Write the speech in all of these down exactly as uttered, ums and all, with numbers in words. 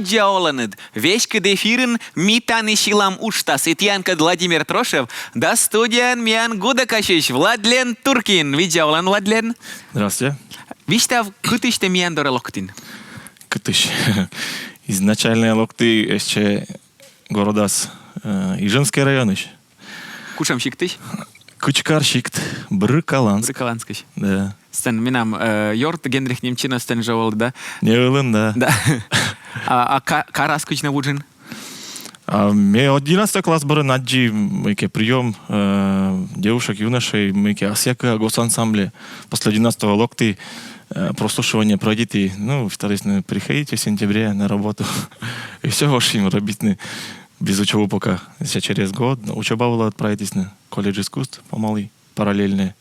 Видза оланныд! Веськыд эфирын «Ми тані сьылам» уджтас. И тіянкӧд Владимир Трошев да студияын миян гудӧкасьысь Владлен Туркин. Видза олан, Владлен. Здравствуйте. Висьтав, кытысь тэ миян дорӧ локтін? Кытысь? Изначально локті эсче городас, э, Ижемскӧй районысь. Кутшӧм сиктысь? Кычкар сикт, Брыкаланск. Брыкаланскысь. Да. Сэн менам, э, ёрт Генрих Немчинов сэн жӧ вӧлі, да? Не вӧлі, да. Да. А, а ка-, карас кыдз нӧ вуджин? А ме одиннадцатый класс бӧрын аддзи мыйкӧ приём, э, девушек, юношей, мыйкӧ «Асъя кыа» госансамбле. После одиннадцатого локті, э, прослушивание пройдиті, ну, старайтесь, ну, приходите в сентябре на работу. И всё, в общем, робитны без учёбы пока. Сейчас через год, ну, учёба была, отправитесь на колледж искусств помалы, параллельно.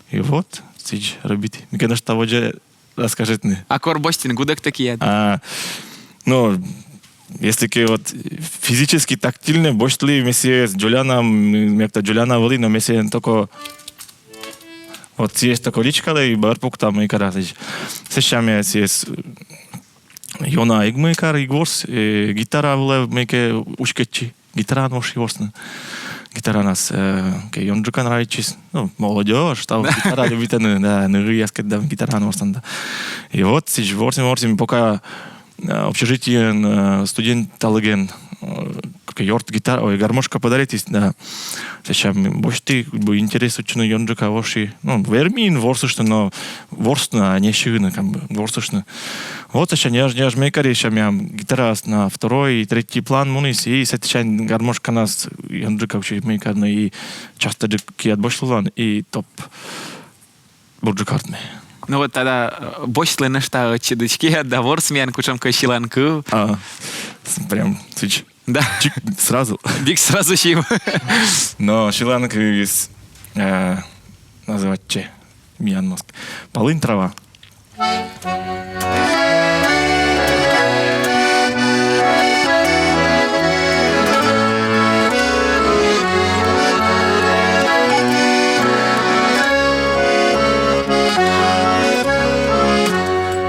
И вот, сідз робиті. Мыйкӧ нӧшта водзӧ расскажитны. А кор босьтін, гудӧктӧ киад? А, ну, если кӧ вот физически тактильно босьтлі, ме сійӧс дзоляна, м, ме кӧ дзоляна вӧлі, но ме сійӧн только вот сійӧс только личкалі и бӧр пукта мыйкӧ да. Сэсся ме сійӧс ёна эг мыйкӧ, эг ворс, э, гитара вылӧ мыйкӧ уськӧдчи. Гитараӧн ворсі ворсны. Гитаранас, э, кӧ ёнджыка нравитчис. Ну, молодёжь, тау, гитара любитӧны, да, нывъяскӧд да гитараӧн ворсны да. И вот сідз ворсім, ворсім, пока, э, общежитиеын, э, студенталігӧн, э, кӧ ёрт гитара, ой, гармошка подаритіс, да. Сэсся ме босьті, как бы, интерес утчыны ёнджыка ворсі. Ну, вермин ворсыштны, но ворсны, а не сьывны, как бы, ворсыштны. Вот сэсся ньӧж-ньӧж мыйкӧ да, сэсся миян гитараыс на второй и третий план муніс, и сэтысянь гармошканас ёнджыка кутшӧмкӧ мыйкӧ да, и частӧджык киад босьтлан, и топ бурджык артмӧ. Ну вот тогда, э, босьтлы нӧшта ӧтчыд киад да ворс миян кутшӧмкӧ сьылан кыв. А, с-, прям сідз. Да. Чик, сразу. Дик сразу сьыв. Но сьылан кывйыс, э, называйтчӧ миян мӧс «Полынь трава».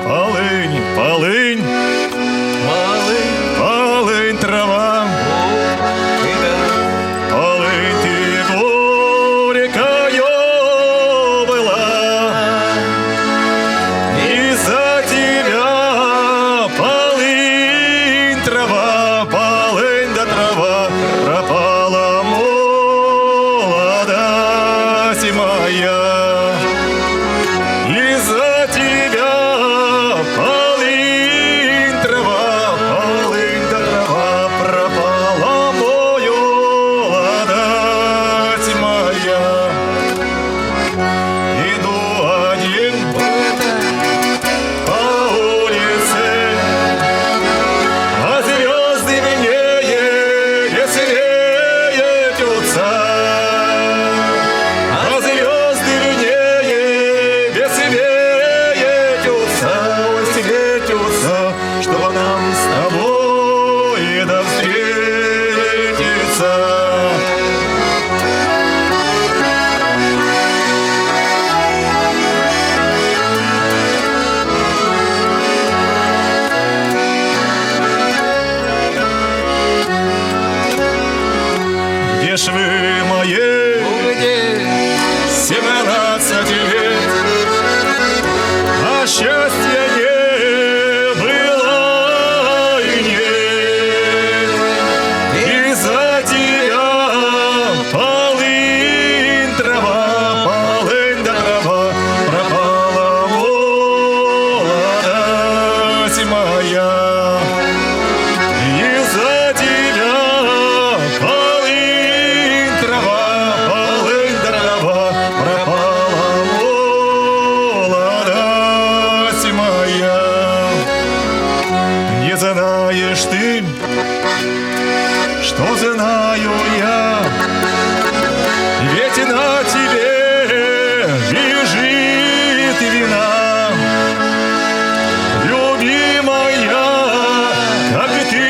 Полынь, полынь, полынь, полынь трава. Полынь, ты горькая была, из-за тебя, полынь, трава, полынь да трава, пропала молодость моя. Из-за тебя, полынь, трава, полынь да трава, пропала молодость моя. Иду один по улице, а звёзды в небе светятся, а звёзды в небе светятся, ой, светятся, чтобы нам с тобой да встретиться. Где ж вы, мои семнадцать лет, а счастья не было и нет. Из-за тебя, полынь, трава, полынь да трава, пропала молодость моя. Из-за тебя, полынь, трава, полынь да трава, пропала молодость моя. Не знаешь ты, что знаю я, ведь на тебе лежит вина. Любимая, как ты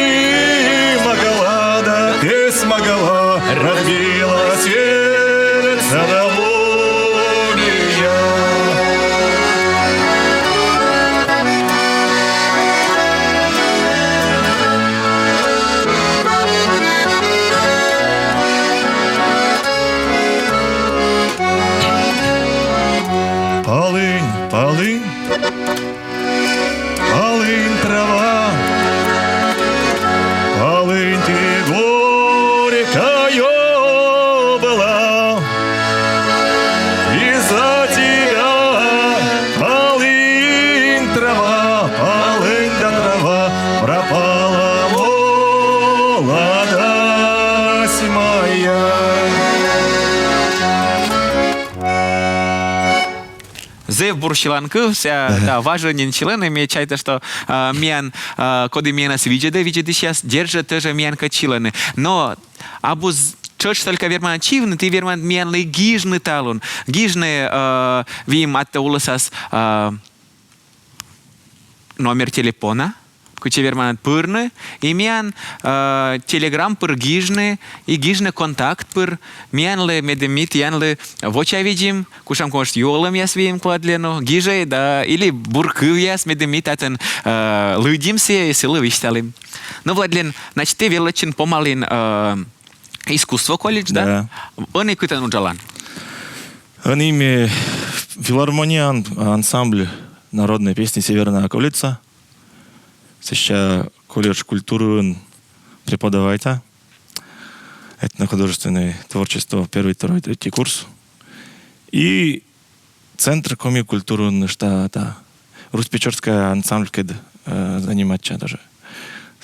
могла, да ты смогла, разбила сердце до лунья. Зэв бур сьыланкыв, сійӧ, да, важӧн нин сьылӧны, ме чайта, что, а, миян, а, коді миянӧс видзӧдӧ, видзӧдысьяс, дерт жӧ, тоже миянкӧд сьылӧны. Но абу з-, тшӧтш только верман сьывны, ті верман миянлы гижны талун. Гижны, а, выйым аттӧ улысас, а, номер телефона, кытчӧ верман пырны, и миян, э, Телеграм пыр гижны, и гижны Контакт пыр, миянлы, медым ми тіянлы вочавидзим, кутшӧмкӧ, может, юалӧмъяс выйым кладлӧны, гижӧй, да, или бур кывъяс, медым ми татӧн, э, лыддим сійӧ и сылы висьталім. Но, Владлен, значит, тэ велӧдчин помалін, э, искусство колледж, да? Да. Ӧні кытӧн уджалан? Ӧні ме филармонияын ансамбль народной песни «Северная околица». Сэсся колледж культурын преподавайта. Этнохудожественное творчество, первый, второй, третий курс. И центр коми культурын нӧшта, та, Русь-Печорская ансамблькӧд, э, занимайтча тоже.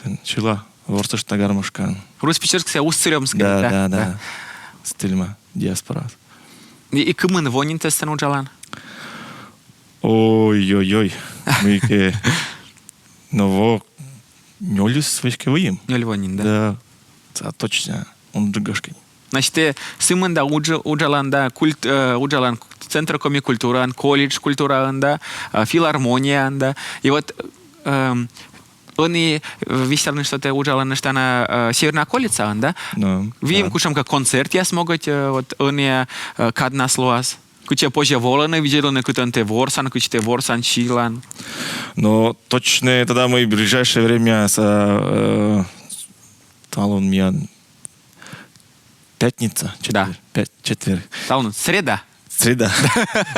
Сэн сьыла, ворсышта гармошкаӧн. Русь-Печорская, Усть-Цыремская, да? Да, да, да. Стильма, диаспора. И, и кымын во нин тэ сэн уджалан? Ой-ой-ой. Мыйкӧ. Но во нёльыс веськӧ выйым. Нёль во нин, да? Да. Та точно. Унджык, гашкӧ. Значит, тэ сымында удж-, уджалан, да, культ-, э, уджалан к-, Центр коми культураын, колледж культураын, да, э, филармонияын, да. И вот, эм, ӧні, э, висьталін, что тэ уджалан нӧшта на, э, Северная околицаын, да? Ну, выйым да. Кутшӧмкӧ концертъяс могыт, э, вот ӧні, э, каднас лоас. Кытчӧ позьӧ волыны, видзӧдлыны, кытӧн тэ ворсан, кыдз тэ ворсан, сьылан. Но точно, тогда мый ближайшее время с, э, талун миян пятница, да, четвер-, пят-, четверг. Талун среда. Среда.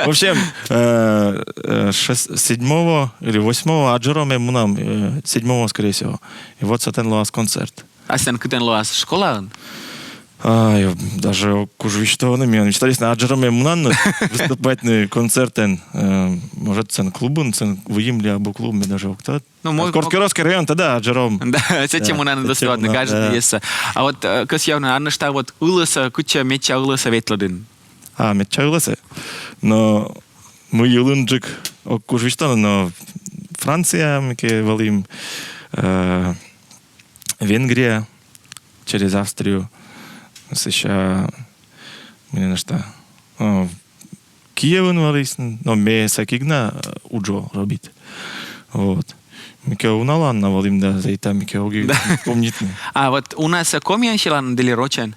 В общем, э, э, шест-, седьмого или восьмого аджӧрӧ ме мунам, э, седьмого, скорее всего. И вот сэтӧн лоас концерт. А сэтӧн кытӧн лоас, школаын? Ай, даже ог куж висьтавны, миян висьталісны, аджӧрӧ ме мунан выступайтны концертӧн. Э, может, сэн клубын, сэн выйым ли абу клуб, ме даже ог тӧд. Ну, мо-, Корткеросский район, тогда аджӧрӧм. Да, сэтчӧ мунан, да, сэтчӧ выступайтны, мунан, гажа, да. Ещё. А вот, э, кӧсъявны, а нӧшта вот ылӧсӧ, кытчӧ медся ылӧсӧ ветлӧдін? А, медся ылӧсӧ? Но мый ылынджык ог куж висьтавны, но Франция, мыйкӧ вӧлім, э, Венгрия, через Австрию. Сэсся, мый нӧшта, э, Киевын вӧліс, но ме сэк эг на, э, уджав, робит. Вот. Мыйкӧ уналаын на вӧлім да, зэв тай мыйкӧ ог и вспомнитны. А вот унасӧ комиӧн сьыланныд ли рочӧн?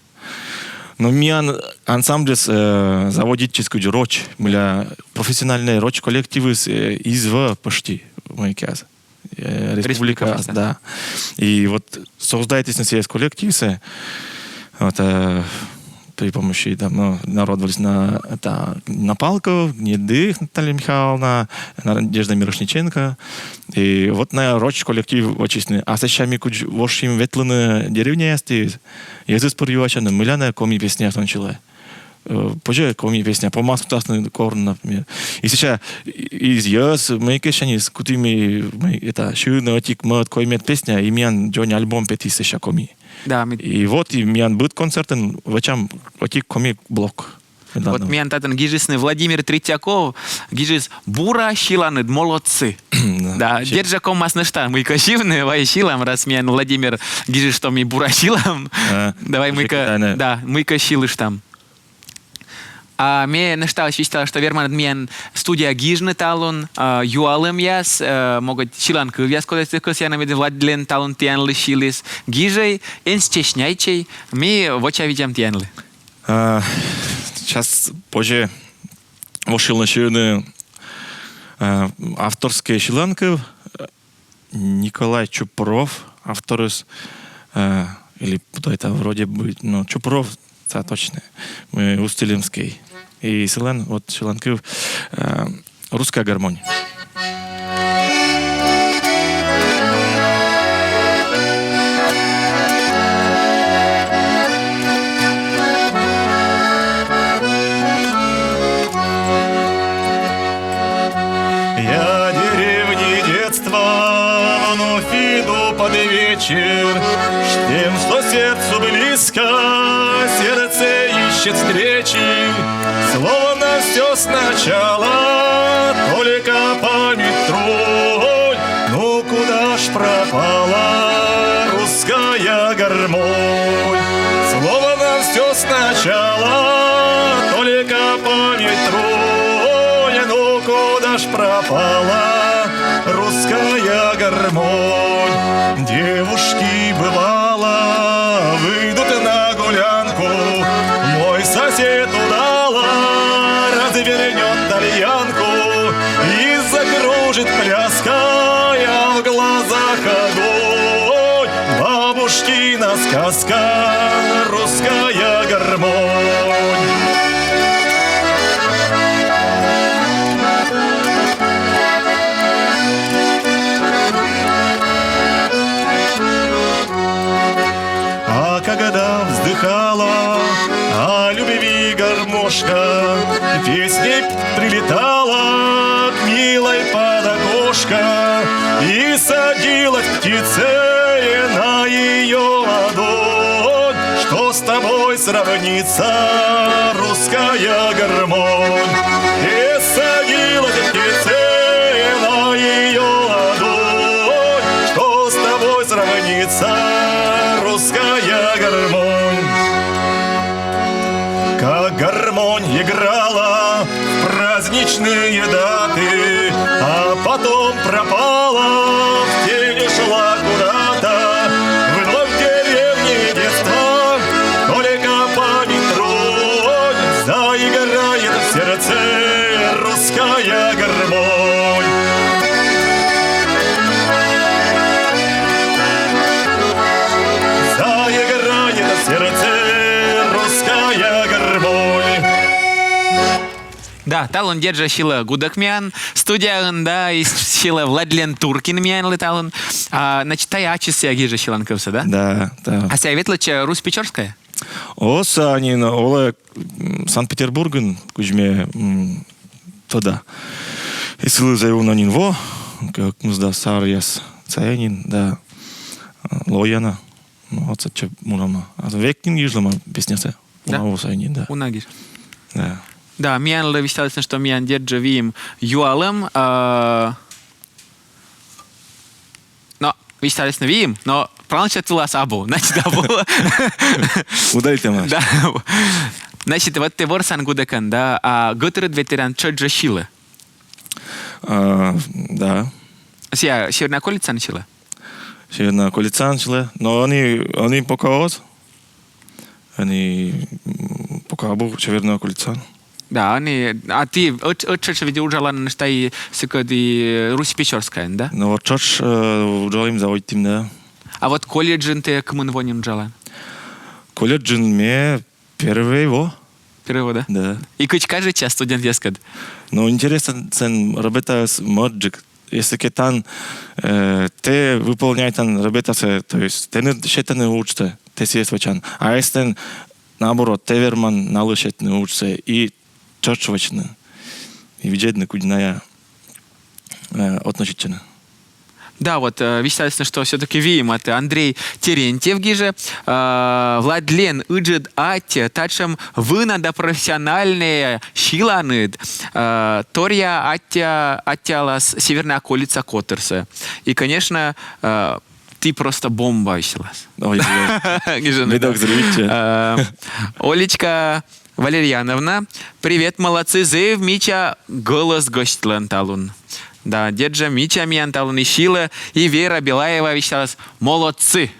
Но миян ансамбльыс, э, заводитчис кыдз роч, мыля профессиональнӧй роч коллективыс, э, из вӧв почти мыйкӧ. Э, республика, республика, да. И вот создайтісны сійӧ коллективсӧ, вот, э, при помощи, там, ну, народ вӧліс на, это, Напалков, Гнедых Наталья Михайловна, Надежда Мирошниченко. И вот на роч коллектив вӧчисны. А сэсся ми кыдз вошим ветлыны деревняястіыс, йӧзыс пыр юасьӧны, мыля нӧ коми песняяс он сьылӧ. Э, позьӧ коми песня, помас кутасны корны, например. И сэсся и-, из йӧз мыйкӧсяньыс кутім, мый, это, сьывны ӧтик-мӧд, коймӧд песня, и миян дзонь альбом петіс сэсся коми. Да, ми... И вот, и миян быд концертын вӧчам ӧтик коми блок. Вот миян татӧн гижисны Владимир Третьяков, гижис: «Бура сьыланныд, молодцы». Да, дерт жӧ, ковмас нӧшта мыйкӧ сьывны, вай сьылам, раз миян Владимир гижис, что ми бура сьылам. Давай мыйкӧ, да, мыйкӧ сьылыштам. А ме нӧшта висьтала, что верман миян студияӧ гижны талун, а, юалӧмъяс, э, могыт сьыланкывъяс, кодӧс тэ кӧсъянныд, медым Владлен талун тіянлы сьыліс. Гижӧй, эн стесняйтчӧй, ми вочавидзам тіянлы. А, час позьӧ вошйылны сьывны, а, авторскӧй сьыланкыв, Николай Чупров авторыс, э, или кто это вроде бы, но Чупров, да, точно. Мы Усть-Цилемский. И сылӧн вот сьыланкыв, э, «Русская гармонь». Я деревни детства вновь иду под вечер, с тем, что сердцу близко, сердце Значит, встречи, словно все сначала, только память тронь. Ну куда ж пропала русская гармонь? Словно все сначала, только память тронь. Ну куда ж пропала русская гармонь? Девушки, бывало, выйдут на гулянку, мой сосед удало развернет тальянку и закружит пляской, а в глазах огонь. Бабушкина сказка, русская гармонь. А когда вздыхала о любви гармошка, песней прилетала к милой под окошко и садилась птицей на ее ладонь. Что с тобой сравнится русская гармонь? И садилась птицей на ее ладонь. Что с тобой сравнится русская гармонь? Как гармонь играла в праздничные даты, а потом пропала, в тень ушла куда-то. Вновь в деревне детства, только память тронь, заиграет в сердце русская гармонь. Заиграет в сердце русская гармонь. Да, талун, дерт жӧ, сьылӧ гудӧк миян студияын, да, и сьылӧ Владлен Туркин миянлы талун. А, значит, тайӧ ачыс сійӧ гижӧ сьыланкывсӧ, да? Да, да. А сійӧ ветлӧдчӧ Русь Печорскӧйӧ? О, сійӧ нин олӧ, м, Санкт-Петербургын, кудз ме, м, тӧда. И сылы зэв уна нин во, кӧкмысдас аръяс сайӧ нин, да, лои на. Ну, вот сэтчӧ мунӧма. А век нин гижлӧма песнясӧ. Да? Уна во сайӧ нин, да. Уна гиж. Да. Да, миянлы висьталісны, что миян, дерт жӧ, выйым юалӧм, а, но висьталісны выйым, но промолчать вылас абу, значит, абу. Удалитӧма. Да. Значит, вот тэ ворсан гудӧкӧн, да, а гӧтырыд ветеран тшӧтш жӧ сьылӧ. А, да. Сійӧ «Северная околицаын» сьылӧ? «Северная околицаын» сьылӧ. Но ӧні, ӧні пока оз. Ӧні, м, пока абу «Северная околицаын». Да, ӧні, а ті ӧт-, ӧтчыд ведь уджалан нӧшта и сыкӧд и «Русь Печорскӧйын», да? Но ӧтчыд, э, уджалім, заводитім, да. А вот колледжын тэ кымын во нин уджалан? Колледжын ме первой во. Первой во, да? Да. И кыдз кажитчӧ студентъяскӧд? Ну, интереснӧ сэн рӧбӧтаыс мӧдджык. Если кӧ тан, э, тэ выполняйтан рӧбӧтасӧ, то есть тэныд сетӧны уджсӧ, тэ сійӧс вӧчан. А если, наоборот, тэ верман налы сетны уджсӧ и тшӧтш вӧчны, и видзӧдны, кудз найӧ, э, относитчӧны. Да, вот, э, висьталісны, что всё-таки выйым ӧтчыд. Андрей Терентьев гижӧ, э, Владлен, ыджыд аттьӧ татшӧм вына да профессиональнӧя сьыланныд, э, торъя аттьӧ, аттьӧалас «Северная околица» котырсӧ. И, конечно, э, ті просто бомба, висьталас. Ой, ой, ой. Гижӧны, да. Медок взрывитчӧ. Э, Олечка Валерьяновна, привет, молодцы, зэв мича гӧлӧс гӧсьтлӧн талун. Да, дерт жӧ, мича миян талун и сьылӧ, и Вера Белаева висьталас: молодцы.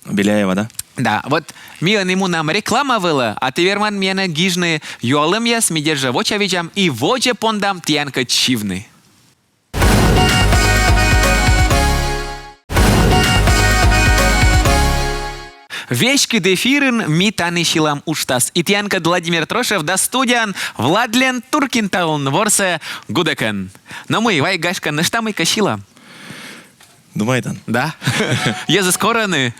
Беляева, да? Да, вот ми ӧні мунам реклама вылӧ, а тэ верман миянӧ гижны юалӧмъяс, ми, дерт жӧ, вочавидзам и водзӧ пондам тіянкӧд сьывны. Веськыд эфирын «Ми тані сьылам» уджтас. И тіянкӧд Владимир Трошев да студияын Владлен Туркин талун ворсӧ гудӧкӧн. Но мый, вай, гашкӧ, нӧшта мыйкӧ сьылам? Думайтан. Да? Йӧзыс корӧны.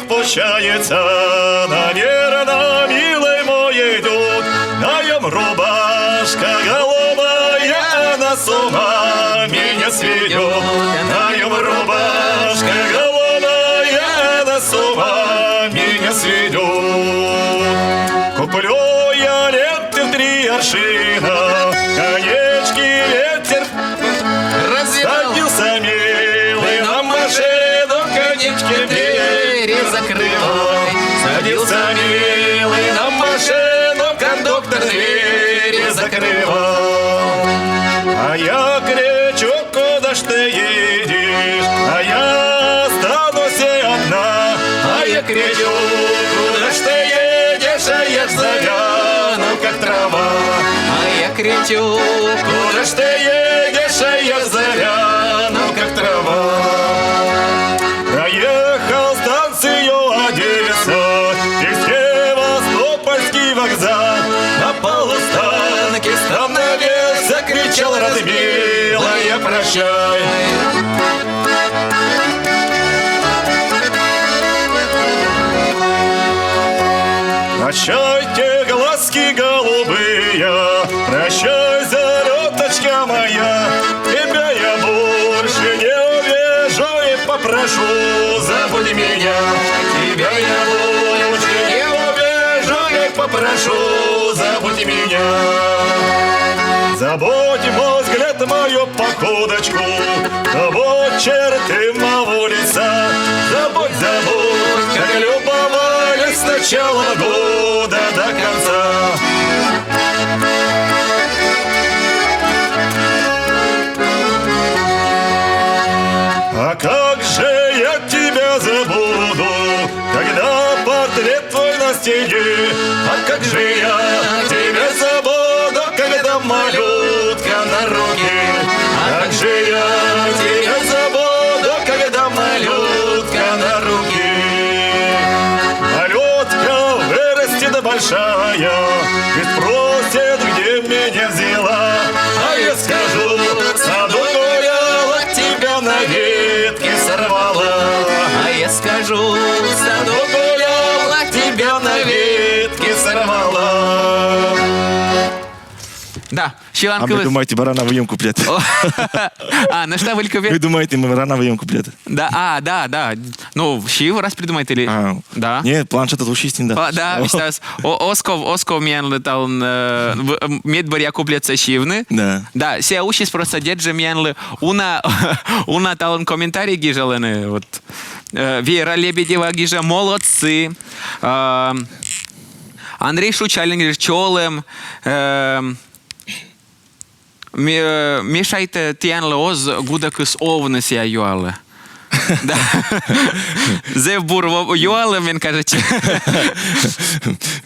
Прощается, наверно, милый мой идёт. На нём рубашка голубая, она с ума меня сведёт. На нём рубашка голубая, она с ума меня сведёт. Куплю я ленты в три аршина, конечки ветер. Развязал. Садился милый на машину, конечки двери закрывай. Садился милый на машину, кондуктор двери закрывал. А я кричу: «Куда ж ты едешь?» А я останусь и одна. А я кричу: «Куда ж ты едешь?» А я ж завяну, как трава. А я кричу: «Куда ж ты едешь?» А я ж завяну, как трава. Проехал станцию Одесса и Севастопольский вокзал. На полустанке остановился, кричал: «Радмилая, прощай!» Прощайте, глазки голубые, прощай, зарёточка моя. Тебя я больше не увижу и попрошу: забудь меня. Тебя я больше не увижу и попрошу: забудь меня. Забудь мой взгляд, мою походочку, забудь черты моего лица. Забудь, забудь, как любовались с начала года до конца. А как же я тебя забуду, когда портрет твой на стене? А как же я тебя забуду, когда малютка на руке? А как же я тебя забуду, когда малютка на руке? Малютка вырастет большая и спросит, где меня взяла. А я скажу: в саду гуляла, тебя на ветке сорвала. А я скажу: в саду гуляла, тебя на ветке сорвала. Да, сьыланкывйыс. А вы думаете, бара на выйым куплет? О, а, нӧшта выль кывйӧ? Вы думаете, мы бара на выйым куплет? Да, а, да, да. Ну, сьыв раз придумайтӧ ли? А, да. Не, планшет тут уж есть, да. А, да, висьталас. О, оз ков, оз ков миянлы талун, э, в-, м, медбӧръя куплетсӧ сьывны. Да. Да, сійӧ усис просто, дерт жӧ, миянлы уна, уна талун комментарий гижалӧны, вот. Э, Вера Лебедева гижӧ: «Молодцы». Э, Андрей Шучалин гижӧ: «Чолӧм». Э, Ме-, э, мешайтӧ тіянлы оз гудӧкыс овны, сійӧ юалӧ. Да. Зэв бур во-, юалӧ, мен кажитчӧ.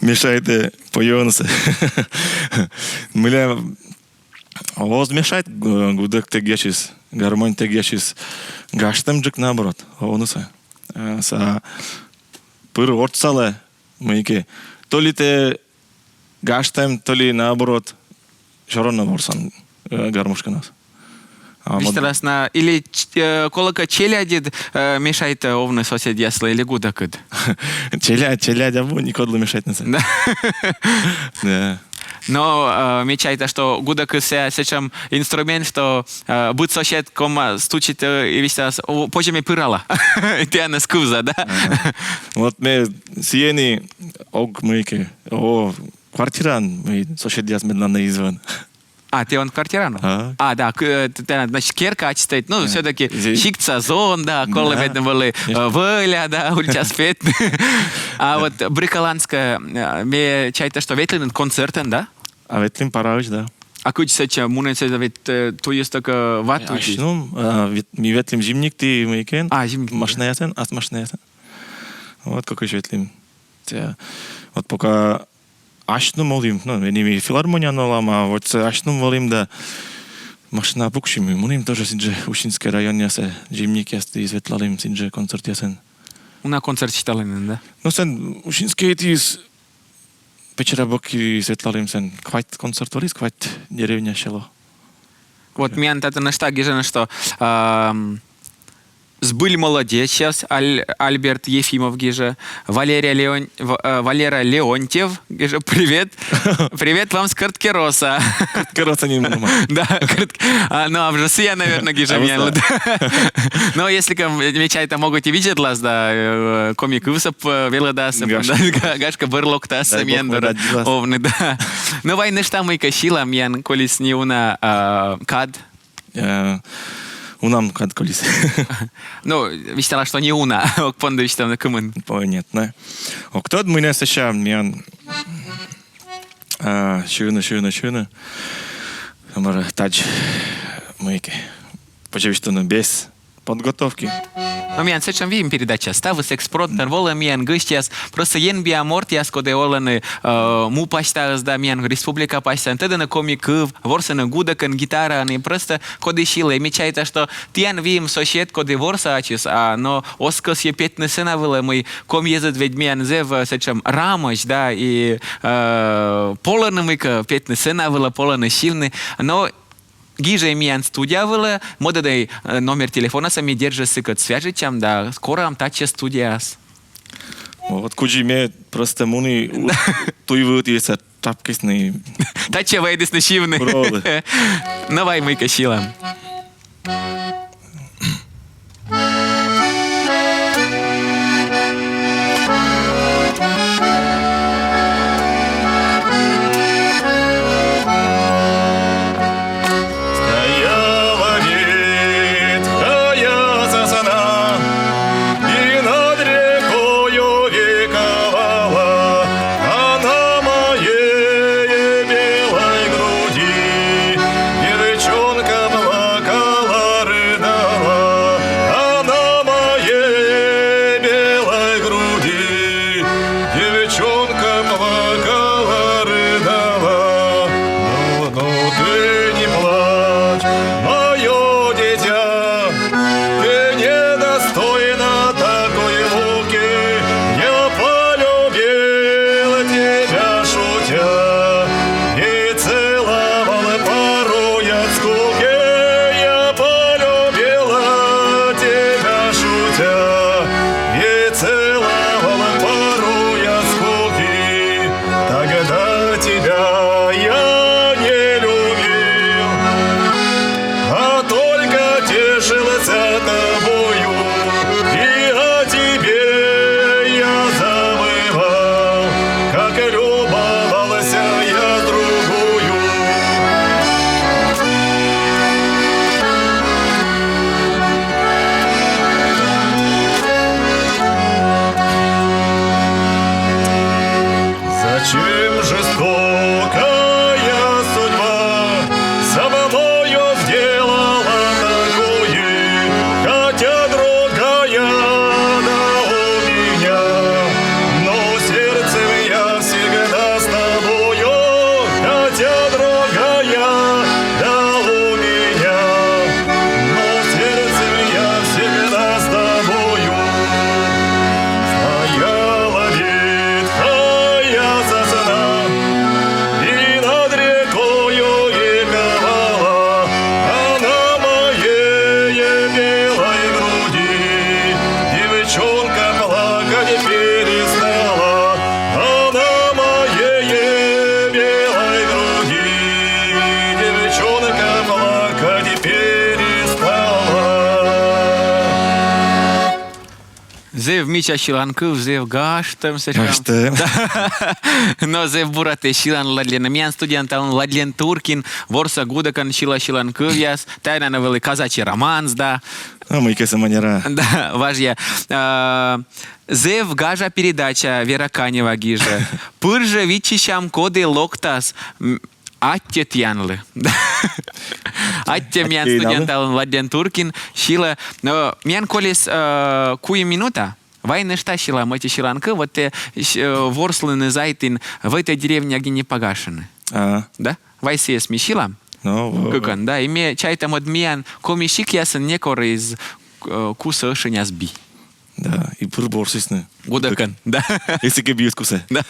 Мешайтӧ по ёнсӧ. Мыйла оз мешайт гу-, гудӧктӧгъясыс, гармоньтӧгъясыс. Гажтӧмджык, наоборот, овнысӧ. Э, сэсся пыр ортсалӧ мыйкӧ. То ли тэ гажтӧм, то ли наоборот, всё равно ворсан, э, гармошканас. А, мод- висьталас на, или ч-, э, колӧкӧ челядьыд, э, мешайтӧ овны соседъяслы, или гудӧкыд? Челядь, челядь абу никодлы мешайтнысӧ. Да. Да. Но, э, ме чайта, что гудӧкыс сэтшӧм инструмент, что, э, быд сосед, кома, стучит, э, и висьталас: «О, позьӧ ме пырала». И тіянӧс кывза, да? Ага. Вот ме сійӧн и ог мыйкӧ. О, квартираын мый соседъяс медлӧн на из вӧв. А, тэ он квартираын? А. А, да, к-, э, т-, т-, значит, керка ачыс тэд, ну, всё-таки сиктса зон, да, колӧ, да, медым вӧлі, э, вӧля, да, ульчас петны. А вот Брыкаланскӧ, э, ме чайта, что ветлін концертӧн, да? А ветлім параысь, да. А кыдз сэтчӧ мунӧ, сэтчӧ ведь, э, туйыс тӧкӧ ва туйыс. Асьным, а, вет-, ми ветлім Зимникті мыйкӧ. А, Зимникті, да. Машинаясӧн, ас машинаясӧн. Вот кыкысь ветлім. Тэ, вот пока асьным олім, ну, ме нин филармонияын олам, а вот сэ асьным олім да машина пуксим, и мунім тоже сідзжӧ Усинскӧй районъясӧ, Зимникъястіыс ветлалім сідзжӧ концертъясӧн. Уна концерт сеталін, да? Ну, сэн Усинскӧйтіыс, Печора бокйыс ветлалім, сэн квайт концерт вӧліс, квайт деревня, село. Вот миян татӧн нӧшта гижӧны, что, ам, Збыль молодечьяс, Аль-, Альберт Ефимов гижӧ, Валерия Леон-, В-, э, Валера Леонтьев гижӧ, привет. Привет вам с Кӧрткерӧса. Кӧрткерӧса нин мунӧма. Да, Кӧртк-, а, ну, а уже сія, наверное, гижӧ. А, миян вот, да. Но если ка, ме чайта, могыті видзӧдлас да, э, коми кывсӧ п-, велӧдасны, да, га-, гашкӧ, бӧр локтас миян дорӧ овны, да. Но вай нӧшта мыйкӧ сьылам, миян колис неуна, а, кад. Э, унам кад колис. Ну, висьтала, что неуна. Ог понды висьтавны, кымын. Ой, нет, на. Ог тӧд, мый нӧ сэсся миян, а, сьывны, сьывны, сьывны. Мар тадз мыйкӧ. Позьӧ висьтавны без подготовки. Но миян сэтшӧм выйым передача. Ставыс экспромтнас волӧ, миян гӧсьтъяс. Просто енбиа мортъяс, коді олӧны, э, му пасьтаыс да миян республика пасьтаын, тӧдӧны коми кыв, ворсӧны гудӧкӧн, гитараӧн, и просто коді сьылӧ. Ме чайта, что тіян выйым сосед, коді ворсӧ ачыс, а, но оз кӧсйы петны сцена вылӧ, мый коми йӧзыд ведь миян зэв, э, сэтшӧм рамӧсь, да, и, э, полӧны мыйкӧ петны сцена вылӧ, полӧны сьывны. Но гижӧй миян студия вылӧ, мӧдӧдӧй, э, номер телефонасӧ, ми, дерт жӧ, сыкӧд свяжитчам да корам татчӧ студияас. Вот, кыдзи ме просто муні, у-, туй вывті, и сэтчӧ тшапкисны. Татчӧ вайӧдісны сьывны. Правда. Но вай мыйкӧ сьылам. Стояла ветхая сосна и над рекою вековала, а на моей белой груди девчонка плакала, рыдала, а на моей белой груди девчонка плакала, рыдала. Ну, ну, ты не плачь, моё дитя, ты недостойна такой муки. Я полюбил тебя шутя и целовал порой от скуки. Я полюбила тебя шутя и целовал порой от скуки. Тогда тебя я не любил, а только тешился тобою, и о тебе я забывал, как любовался я с другою. Зачем жестокая судьба со мною сделала такое, хотя другая, да, у меня, но сердцем я всегда с тобою, хотя другая, да, у меня, но сердцем я всегда с тобою. Стояла ветхая сосна и над рекою вековала, а на моей белой груди девчонка плакать перестала, а на моей белой груди девчонка плакать перестала. Зэв мича сьыланкыв, зэв гажтӧм сэтшӧм. Гажтӧм. Но зэв бура тэ сьылан ладленыд. Миян студияын талун Владлен Туркин, ворсӧ гудӧкӧн, сьылӧ сьыланкывъяс. Тайӧ на вӧлі казачий романс, да. А мыйкӧ сӧмын яра. Да, важъя. А, зэв гажа передача, Вера Канева гижӧ. Пыр жӧ виччысям, коді локтас. М, Аттьӧ тіянлы. Аттьӧ. Миян студияын талун Владлен Туркин, сьылӧ. Но миян колис, э, куим минута. Вай нӧшта сьылам ӧти сьыланкыв, вот тэ, э, ворслыны заводитін «В этой деревне огни не погашены». Ага. Да? Вай сійӧс ми сьылам. Ну, в-, кыкӧн, да. И ме чайта, мӧд миян коми сикъясын некор эз, э, кусӧ ӧшиняс би. Да, и пыр ворсісны. Гудӧкӧн, да. Если кӧ биыс кусӧ. Да.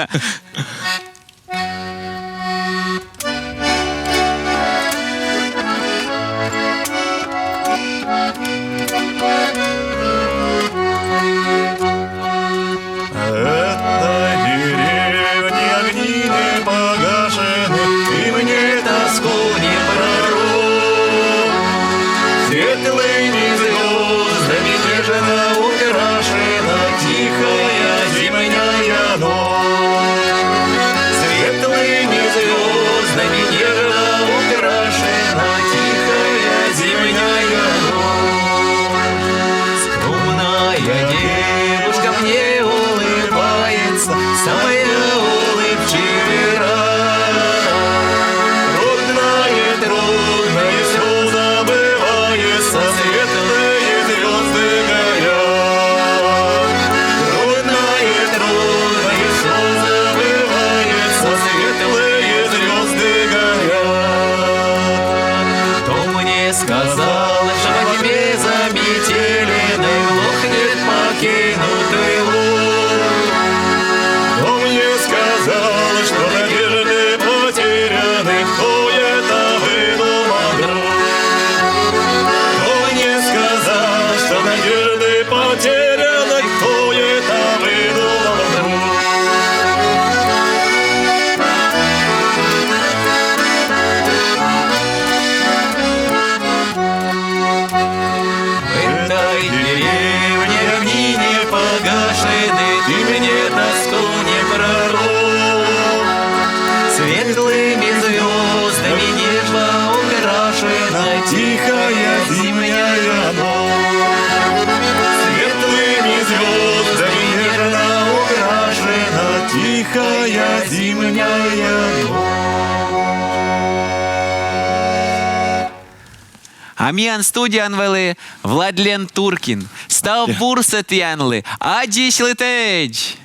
В огни не погашены, ты мне тоску не пророк. Светлыми звездами нежно украшена тихая зимняя ночь. Светлыми звездами нежно украшена тихая зимняя ночь. А миян студияын вӧлі Владлен Туркин. Став бурсӧ тіянлы. Аддзысьлытӧдз!